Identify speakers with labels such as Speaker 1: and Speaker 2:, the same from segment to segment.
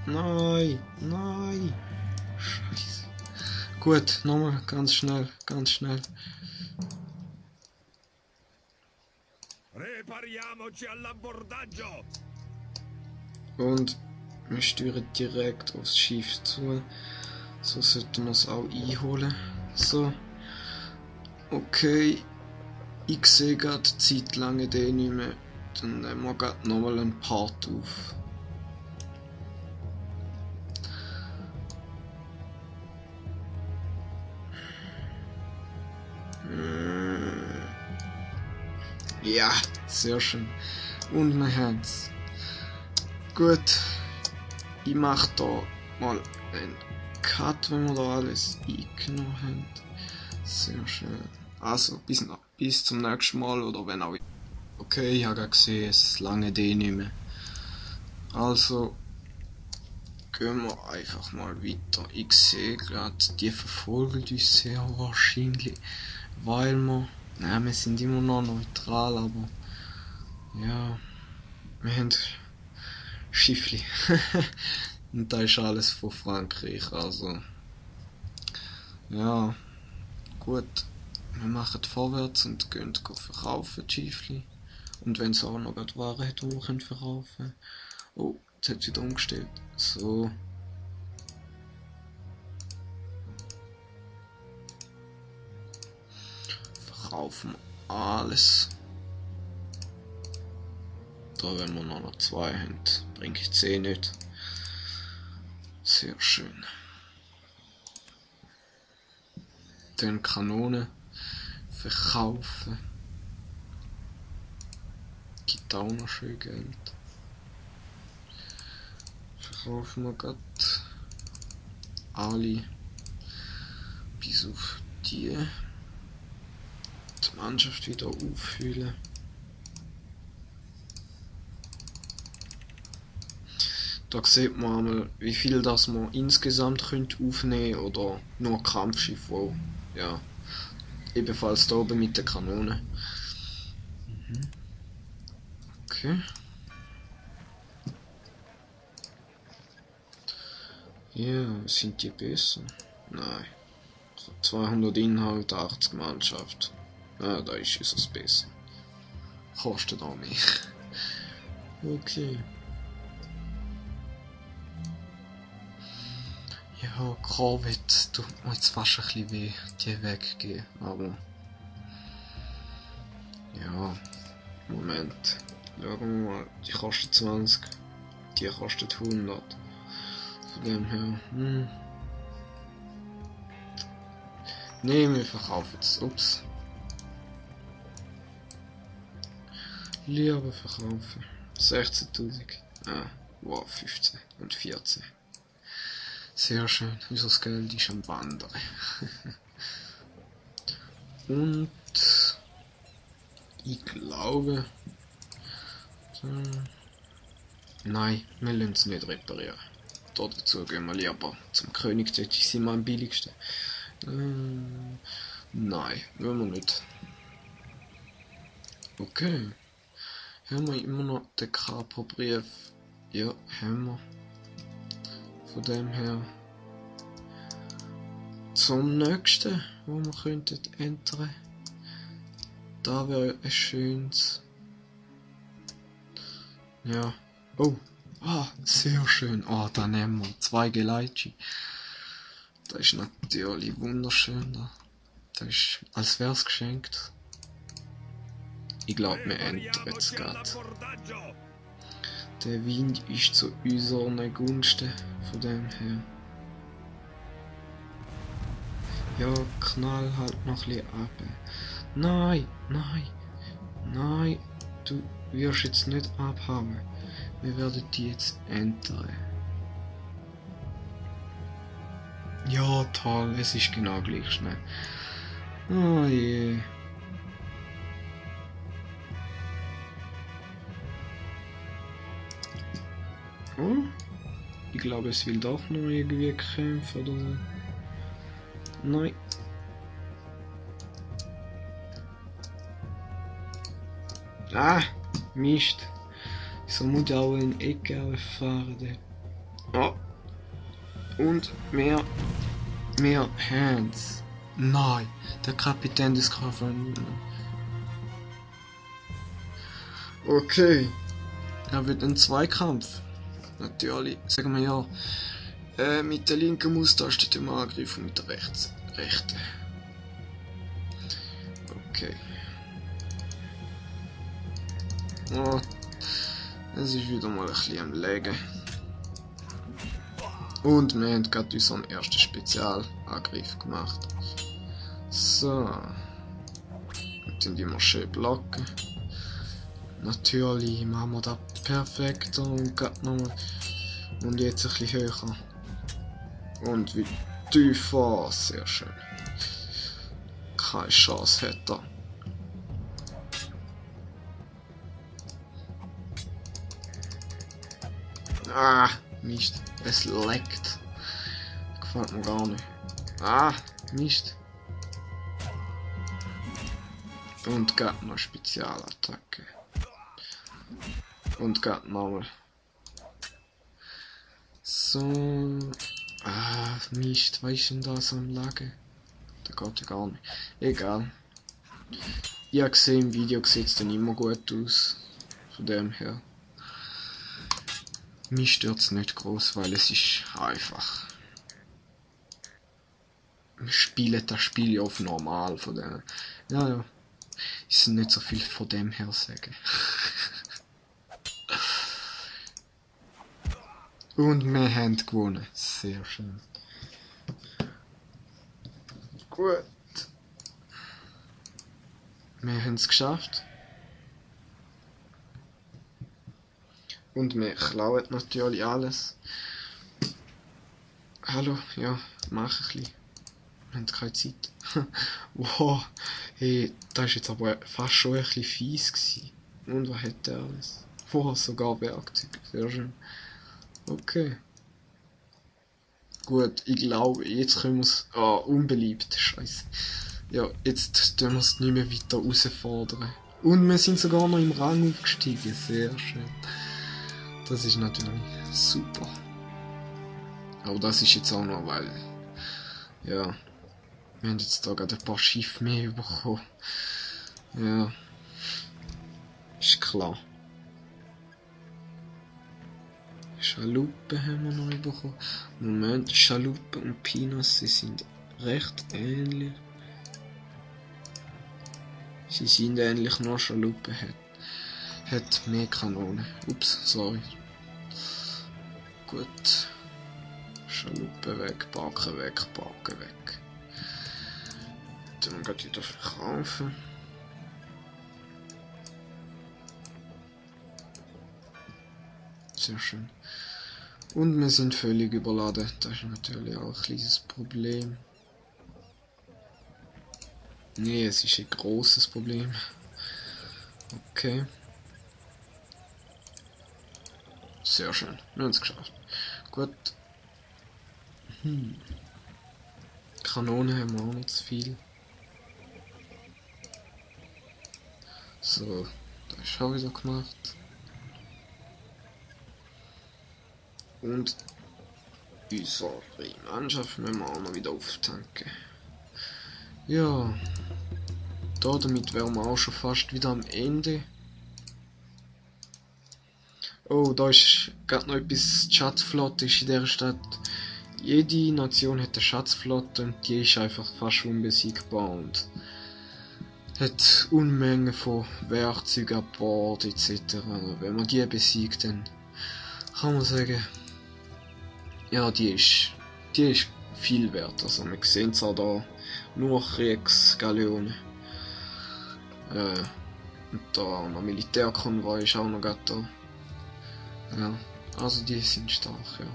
Speaker 1: Nein, nein. Scheiße. Gut, nochmal ganz schnell, ganz schnell.
Speaker 2: Prepariamoci all'abbordaggio!
Speaker 1: Und wir steuern direkt aufs Schiff zu. So sollten wir es auch einholen. So. Okay. Ich sehe gerade die Zeit lange den nicht mehr. Dann nehmen wir gerade nochmal einen Part auf. Ja, sehr schön. Und wir haben es. Gut. Ich mache da mal einen Cut, wenn wir da alles eingenommen haben. Sehr schön. Also, bis zum nächsten Mal oder wenn auch. Okay, ich habe gesehen, es lange den nicht mehr. Also, gehen wir einfach mal weiter. Ich sehe gerade, die verfolgen uns sehr wahrscheinlich, weil wir sind immer noch neutral, aber ja, wir haben Schiffli. Und da ist alles von Frankreich, also ja, gut. Wir machen vorwärts und gehen verkaufen, die Schiffli. Und wenn es auch noch gerade Waren hat, die wir verkaufen können. Oh, jetzt hat es wieder umgestellt. So. Verkaufen wir alles. Da, wenn wir noch 2 haben, bringe ich 10 nicht. Sehr schön. Dann Kanone verkaufen. Gibt auch noch schön Geld. Verkaufen wir gerade alle. Bis auf die. Die Mannschaft wieder auffüllen. Da sieht man einmal, wie viel das man insgesamt aufnehmen könnte oder nur Kampfschiff, wo ja ebenfalls da oben mit der Kanone. Okay. Ja, sind die besser? Nein. 200 Inhalt, 80 Mannschaft. Ja, da ist es besser. Kostet auch mehr. Okay. Ja, Corvette tut mir jetzt fast ein bisschen weh, die weggehen, aber ja, Moment. Schauen wir mal, die kostet 20, die kostet 100. Von dem her, Ne, wir verkaufen es. Ups. Lieber verkaufen. 16.000. Ah, wow, 15 und 14. Sehr schön. Unser Geld ist am Wandern. Und ich glaube. Nein, wir lassen es nicht reparieren. Dazu gehen wir lieber zum König, dort ist immer am billigsten. Nein, wollen wir nicht. Okay. Haben wir immer noch den Kaperbrief? Ja, haben wir. Von dem her. Zum nächsten, wo wir könnten ändern. Da wäre ein schönes. Ja. Oh. Ah, sehr schön. Ah, da nehmen wir 2 Geleitschi. Das ist natürlich wunderschön. Das ist, als wär's geschenkt. Ich glaube, wir ändern jetzt gerade. Der Wind ist zu unseren Gunsten, von dem her. Ja, knall halt noch ein bisschen ab. Nein, nein, nein, du wirst jetzt nicht abhauen. Wir werden die jetzt ändern. Ja, toll, es ist genau gleich schnell. Oh je. Oh, ich glaube, es will doch noch irgendwie kämpfen oder so. Nein. Ah, Mist. So muss ich auch in die Ecke fahren. Oh. Und mehr Hands. Nein, der Kapitän des Karaffen. Okay. Er wird ein Zweikampf. Natürlich, sagen wir ja. Mit der linken Maustaste den Angriff und mit der rechten. Okay. Oh, es ist wieder mal ein bisschen am Legen. Und wir haben gerade unseren ersten Spezialangriff gemacht. So. Und dann die wir schön blocken. Natürlich machen wir das perfekt und gerade nochmal. Und jetzt ein bisschen höher. Und wie tiefer. Sehr schön. Keine Chance hat er. Ah, Mist. Es leckt. Gefällt mir gar nicht. Ah, Mist. Und geht noch Spezialattacke. Und geht nochmal. So. Ah, Mist. Was ist denn da so am Lagen? Da geht ja gar nicht. Egal. Ich habe gesehen, im Video sieht es dann immer gut aus. Von dem her. Mich stört es nicht groß, weil es ist einfach. Wir spielen das Spiel ja auf normal von dem. Ja. Ich sind nicht so viel von dem her sagen. Und wir haben gewonnen. Sehr schön. Gut. Wir haben es geschafft. Und wir klauen natürlich alles. Hallo, ja, mach ein bisschen. Wir haben keine Zeit. Wow, hey, das war jetzt aber fast schon ein bisschen fies gewesen. Und was hat der alles? Wow, sogar Werkzeuge, sehr schön. Okay. Gut, ich glaube, jetzt können wir es... Ah, unbeliebt, scheiße. Ja, jetzt tun wir es nicht mehr weiter herausfordern. Und wir sind sogar noch im Rang aufgestiegen, sehr schön. Das ist natürlich super. Aber das ist jetzt auch noch, weil... Ja... Wir haben jetzt da gerade ein paar Schiffe mehr bekommen. Ja... Ist klar. Schaluppe haben wir noch bekommen. Moment, Schaluppe und Pinos, sie sind recht ähnlich. Sie sind ähnlich, nur Schaluppe hat mehr Kanonen. Ups, sorry. Gut. Schaluppe weg, Barken weg, Barken weg. Dann geht wieder verkaufen. Sehr schön. Und wir sind völlig überladen. Das ist natürlich auch ein kleines Problem. Nee, es ist ein großes Problem. Okay. Sehr schön. Wir haben es geschafft. Gut. Kanonen haben wir auch nicht zu viel. So, das ist auch wieder gemacht. Und unsere Mannschaft müssen wir auch noch wieder auftanken. Ja, damit wären wir auch schon fast wieder am Ende. Oh, da ist gerade noch etwas. Die Schatzflotte ist in dieser Stadt. Jede Nation hat eine Schatzflotte und die ist einfach fast unbesiegbar und hat Unmengen von Werkzeugen an Bord etc. Wenn man die besiegt, dann kann man sagen, ja, die ist viel wert. Also wir sehen es auch da, nur Kriegsgaleonen. Und da noch Militärkonvoi ist auch noch da. Ja, also die sind stark, ja.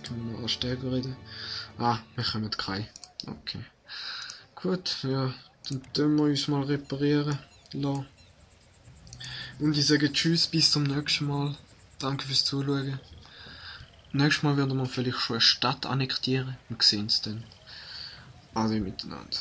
Speaker 1: Können wir noch als Stärke reden? Ah, wir kommen keine. Okay. Gut, ja, dann tun wir uns mal reparieren lassen. Und ich sage tschüss, bis zum nächsten Mal. Danke fürs Zuschauen. Nächstes Mal werden wir vielleicht schon eine Stadt annektieren. Wir sehen es dann. Alle miteinander.